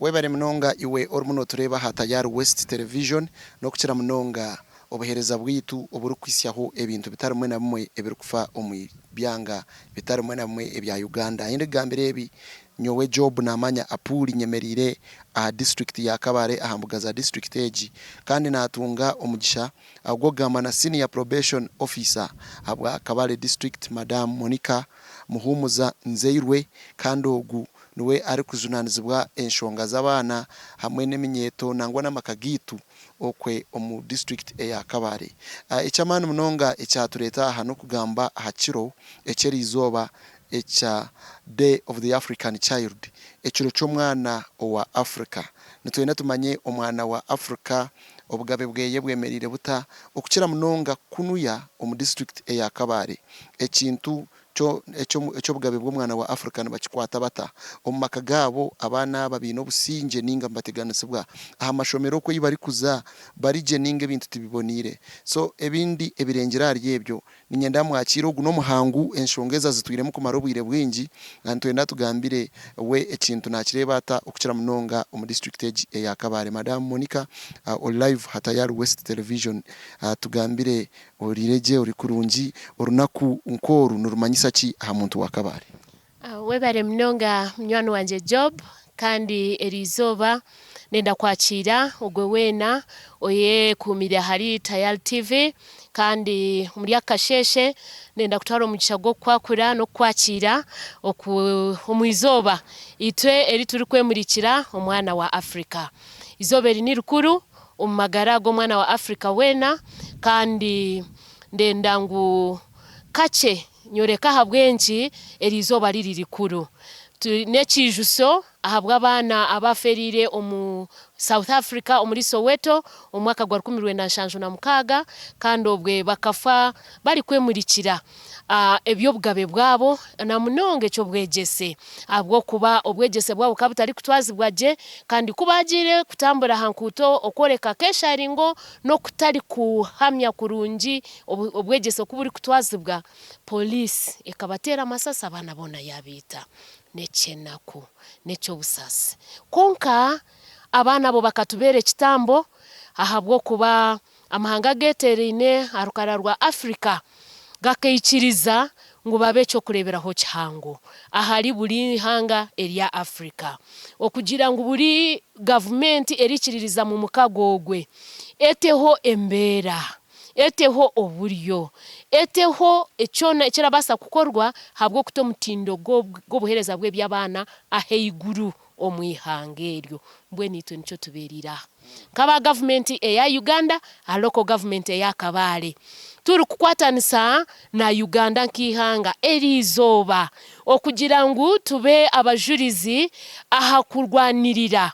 Webare munonga iwe orimu notureeba aha Tayari West Television nokukira munonga obuhereza bwaitu oburikuhitsyaho ebintu bitari bimwe na bimwe ebirikufa omu byanga bitari bimwe na bimwe ebya Uganda. Ahi ndikugambira ebi nyowe Job Namanya Apuuli nyemereire aha disiturikiti ya Kabale aha mbuga za disiturikiti egi kandi natunga omugisha ogw'okugamba na Senior Probation Officer ahabwa Kabale District Madam Monica Muhumuza Nzeirwe kandi ogu Niwe arikujunanizibwa enshonga z'abaana hamwe n'eminyeeto nangwa n'amaka gaitu okwe omu disiturikiti eya Kabale. Eky'amaani munonga ekyatureeta aha n'okugamba aha kiro eky'eriizooba ekya Day of the African Child, ekiro ky'omwana owa Africa. Nitwenda tumanye omwana wa Africa obugabe bweye bwemereire buta okukira munonga kunuya omu disiturikiti eya Kabale. Ekintu Kyo eky'obugabe bw'omwana wa Africa nibakikwata bata? Omu maka gaabo abaana aba baine obusingye ninga nibateganisibwa? Aha mashomero okwo ei barikuza bari gye ninga ebintu tibiboneire? So ebindi ebirengire ahari ebyo niinyenda mwakiire ogu n'omuhangu enshonga ezi azitwiremu kumara obwire bwingi nitwenda atugambire we ekintu nakireeba ata okukira munonga omu district egi eya Kabale. Madam Monica ori live aha Tayari West Television tugambire Oriire gye, ori kurungi, orunaku nk'oru nirumanyisa ki aha muntu wa Kabale? Webare munonga munywani wangye Job, kandi eriizooba nenda kwakiira ogwe weena oyekuumire ahari Tayari TV kandi omuri aka kasheeshe nenda kutwara omugisha gw'okukwakura n'okukwakiira omu izooba itwe eri turikwemurikira omwana wa Africa. Eizooba eri nirikuru omu magara g'omwana wa Africa weena kandi ndenda ngu kakye nyoreke ahabw'enki eri izooba riri rikuru. N'ekiijutsyo ahabw'abaana abaafeereire omu South Africa omuri Soweto omu mwaka gwa 1976 kandi obwe bakafa barikwemurikira eby'obugabe bwabo na munonga eky'obwegyese ahabw'okuba obwegyese bwabo bukaba butarikutwazibwa gye kandi ku baagiire kutambura aha nkuuto okworeka akeesharingo n'okutari kuhamya kurungi obwegyese oku burikutwazibwa, poriisi ekabateera amasasi abaana boona yaabaita. N'eky'enaku, n'eky'obusaasi. Kwonka abaana abo bakatubeera ekitambo ahabw'okuba Amahanga ageteeraine aha rukara rwa Africa gakaikiriza ngu babe eky'okureeberaho kihango ahari buri ihanga erya Africa. Okugira ngu buri gavumenti erikiririza mu mukago ogwe eteho embeera, eteho oburyo, eteho kyona ekirabaasa kukorwa ahabw'okuta omutindo gw'obuheereza bw'eby'abaana ahaiguru. omu ihanga eryo. Mbwenu itwe nikyo tubereire aha nk'aba gavumenti eya Uganda aha local government eya Kabale turikukwatanisa na Uganda nk'eihanga eriizooba okugira ngu tube abajurizi aha kurwanirira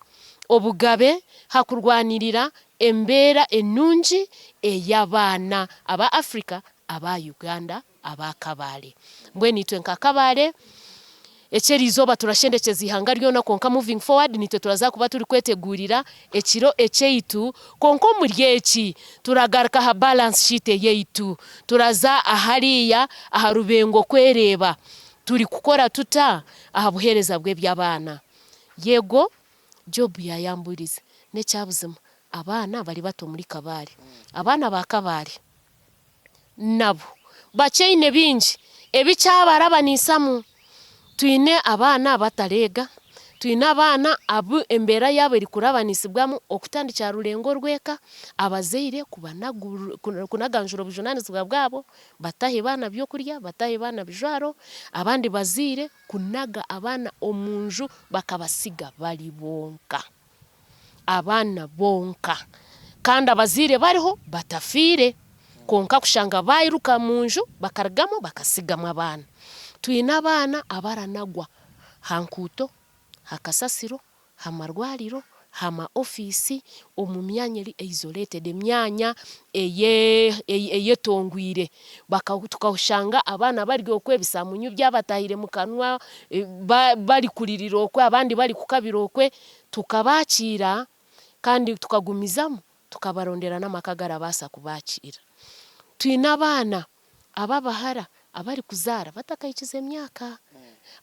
obugabe, aha kurwanirira embeera enungi ey'abaana aba Africa aba Uganda. aba Kabale. Mbwenu itwe nka Kabale, eky'eriizooba turashendekyeza eihanga ryona kwonka moving forward nitwe turaza kuba turikweteguurira ekiro ekyaitu kwonka omuri eki turagaruka aha balance sheet eyaitu, turaza ahariya aha rubengo kwereeba turikukora tuta aha buheereza bw'eby'abaana. Yego Job yaayambuurize, n'ekyabuzima abaana bari bata omuri Kabale? Abaana ba Kabale. Nabo bakyaine bingi ebi kyabarabanisamu. Twine abaana abatareega, twine abaana abu embeera yaabo erikurabanisibwamu okutandikira aha rurengo rw'eka, abazaire kunaganjura obujunaanizibwa bwabo, batahe baana byokurya, batahe baana bijwaro, abandi bazaire kunaga abaana omu nju bakabasiga bari bonka. abaana bonka kandi abazaire bariho batafiire kwonka kushanga bairuka munju bakarugamu bakasigamu abaana. Twine abaana abaranagwa ha nkuuto, ha kasasiro, ha marwariro, ha ma ofiisi, omu myanya eri isolated emyanya eyetongwire tukashanga abaana bari okwe ebisamunyu byabatahire mu kanwa barikuririra okwe abandi barikukabira okwe. Tukabaakiira kandi tukagumizamu tukabarondera n'amaka agarabaasa kubaakiira. Twine abaana ab'abahara abarikuzaara batakahikize myaka,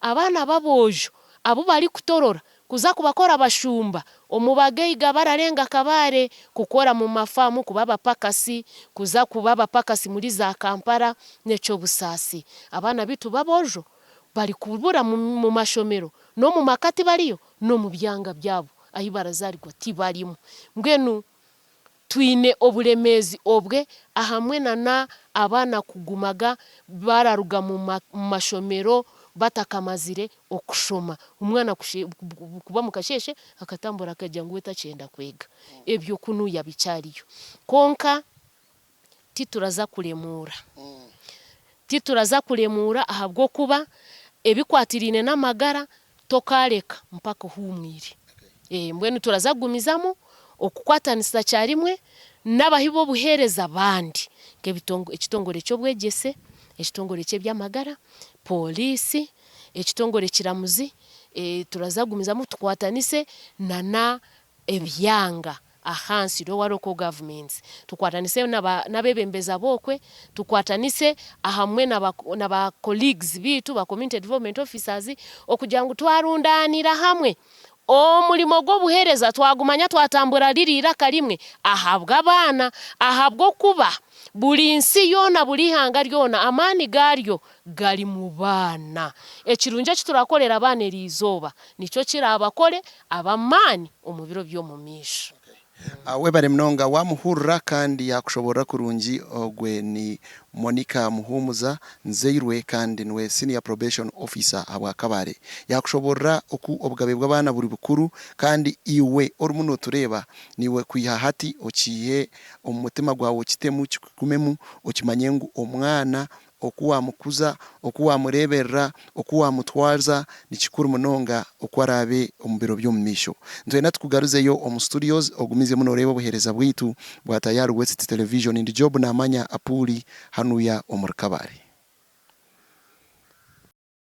abaana b'aboojo abu barikutorora kuza kubakora abashumba omu bagaiga bararenga Kabale, kukora mu mafaamu kuba abapakasi, kuza kuba abapakasi muri za Kampala n'eky'obusaasi. Abaana baitu b'aboojo barikubura mu mashomero n'omu maka tibariyo n'omu byanga byabo ahi barazaarigwa tibarimu. Mbwenu twine oburemeezi obwe ahamwe na n'abaana kugumaga bararuga mu mashomero batakamazire okushoma. Omwana kuba omu kasheeshe akatambura akagira ngu we takyenda kwega. Ebyo kunuya bikyariyo. Kwonka tituraza kuremuura. Tituraza kuremuura ahabw'okuba ebikwatiraine n'amagara tokaareka mpaka ohuumwire. Mbwenu turaza kugumizamu okukwatanisa kyarimwe n'abahi b'obuheereza abandi nk'ekitongore ky'obwegyese, ekitongore ky'eby'amagara, pooriisi, ekitongore kiramuzi, turaza kugumizamu tukwatanise na ebyanga ahansi, lower local governments, tukwatanise n'abeebembezi ab'okwe, tukwatanise ahamwe na ba colleagues baitu ba community development officers okugira ngu twarundaanira hamwe omurimo gw'obuheereza twagumanya twatambura riri eiraka rimwe ahabw'abaana ahabw'okuba buri nsi yoona buri ihanga ryona amaani gaaryo gari mu baana. Ekirungi eki turakorera abaana eriizooba nikyo kiraabakore ab'amaani omu biro by'omumaisho. Webare munonga wamuhurira kandi yakushoborora kurungi ogwe ni Monica Muhumuza Nzeirwe kandi niwe Senior Probation Officer ahabwa Kabale. Yakushoborora oku obugabe bw'abaana buri bukuru kandi iwe orimu notureeba niiwe kwiha hati okiihe omu mutima gwawe okitemu kikugumemu okimanye ngu omwana Oku waamukuza, oku waamureeberera, oku waamutwaza ni kikuru munonga oku araabe omu biro by'omumaisho. Nitwenda tukugaruzeyo omu studios ogumizemu nooreeba obuheereza bwaitu bwa Tayari West Television. Ndi Job Namanya Apuuli hanuya omuri Kabale.